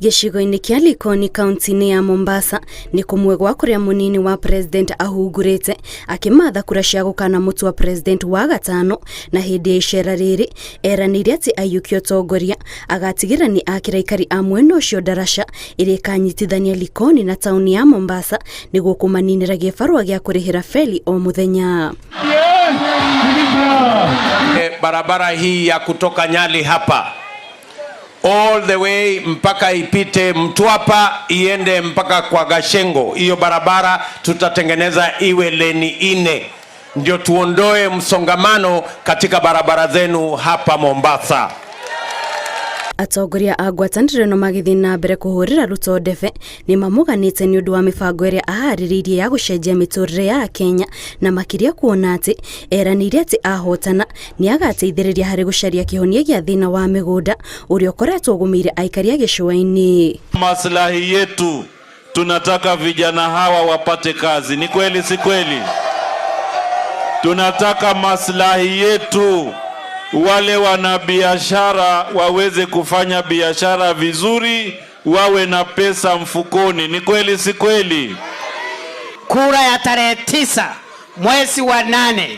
Gĩcigo-inĩ kĩa Likoni kaunti-inĩ ya Mombasa nĩ kũmwe gwa kũrĩa mũnini wa president ahungurĩte akĩmatha kura cia gũkanamũtua president wa gatano, na hĩndĩ ya icera rĩrĩ eranĩire atĩ aiyũkia ũtongoria agatigĩrĩra nĩ akĩra aikari a mwena ũcio ndaraca ĩrĩa ĩkanyitithania Likoni na taũni ya Mombasa nĩguo kũmaninĩra gĩbarũa gĩa kũrĩhĩra feri o mũthenya. Barabara hii ya kutoka Nyali hapa all the way mpaka ipite Mtwapa iende mpaka kwa Gashengo. Hiyo barabara tutatengeneza iwe leni ine, ndio tuondoe msongamano katika barabara zenu hapa Mombasa. Atongoria a ngwatanĩro ĩno magĩthiĩ na mbere kũhũrĩra Ruto ndebe nĩ mamũganĩte nĩ ũndũ wa mĩbango ĩrĩa aharĩrĩirie ya gũcenjia mĩtũrĩre ya Kenya, na makĩria kuona atĩ eranĩire atĩ ahotana nĩ agateithĩrĩria harĩ gũcaria kĩhonia gĩa thĩna wa mĩgũnda ũrĩa ũkoretwo ũgũmĩire aikari a gĩcũa-inĩ. Maslahi yetu, tunataka vijana hawa wapate kazi. Ni kweli si kweli? Tunataka maslahi yetu, wale wanabiashara waweze kufanya biashara vizuri, wawe na pesa mfukoni. Ni kweli si kweli? Kura ya tarehe 9 mwezi wa 8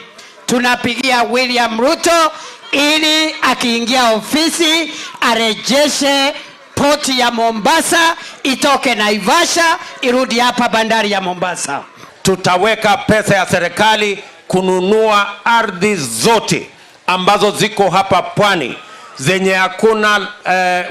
tunapigia William Ruto ili akiingia ofisi arejeshe poti ya Mombasa itoke Naivasha irudi hapa bandari ya Mombasa. Tutaweka pesa ya serikali kununua ardhi zote ambazo ziko hapa pwani zenye hakuna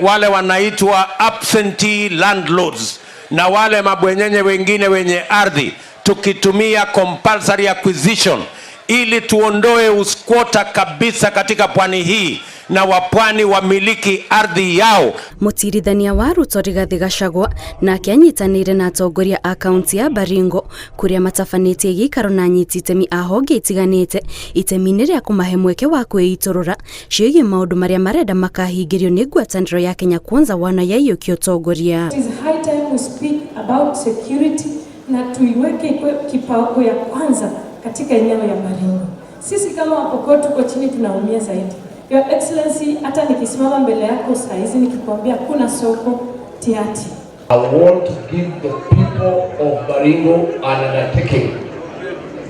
wale wanaitwa absentee landlords na wale mabwenyenye wengine wenye ardhi, tukitumia compulsory acquisition ili tuondoe usquatter kabisa katika pwani hii na wapwani wamiliki ardhi yao. Mũtirithania wa Ruto Rigathi Gachagua nake anyitanĩire na atongoria a kaunti ya Baringo kũrĩa matabanĩtie gĩikaro na anyiti itemi a honge itiganĩte itemi-inĩ rĩa kũmahe mweke wa kwĩitũrũra ciĩgiĩ maũndũ marĩa marenda makahingĩrio nĩ ngwatanĩro ya Kenya Kwanza wana yaiyũkia ũtongoria. It is high time we speak about security na tuiweke ikuwe kipao ya kwanza katika eneo ya Baringo. Sisi kama Wapokot tuko chini tunaumia zaidi. Your Excellency, hata nikisimama mbele yako saa hizi nikikwambia kuna soko Tiati. I want to give the people of Baringo an undertaking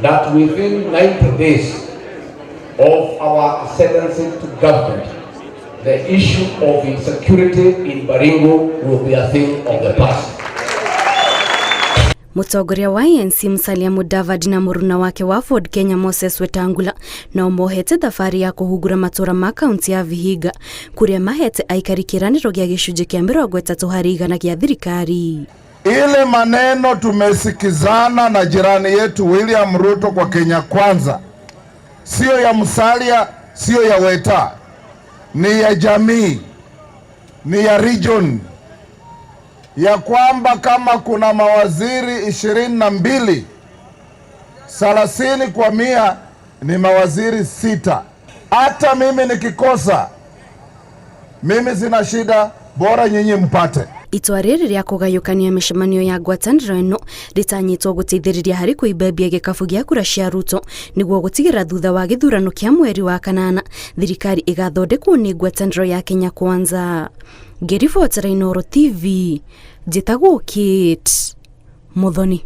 that within 90 days of our ascendancy to government, the issue of insecurity in Baringo will be a thing of the past. Mũtongoria wa ANC Musalia Mudavadi na mũruna wake wa Ford Kenya Moses Wetangula nao mohete thabarĩ ya kũhungura matũra ma kaunti ya Vihiga kũrĩa mahete aikari kĩranĩro gĩa gĩcunjĩ kĩa 30% gĩa thirikari. Ile maneno tumesikizana na jirani yetu William Ruto kwa Kenya Kwanza, sio ya Musalia, sio ya Weta, ni ya jamii, ni ya region, ya kwamba kama kuna mawaziri 22, 30% ni mawaziri 6. Hata mimi nikikosa, mimi sina shida, bora nyinyi mpate. Itua rĩrĩ rĩa kũgayũkania mĩcemanio ya ngwatanĩro ĩno rĩtanyĩtwo gũteithĩrĩria harĩ kũimbembia gĩkabu gĩa kura cia Ruto nĩguo gũtigĩrĩra thutha wa gĩthurano kĩa mweri wa kanana thirikari ĩgathondekwo nĩ ngwatanĩro ya Kenya Kwanza. Ngĩribotera Inooro TV, njĩtagwo Kate Muthoni.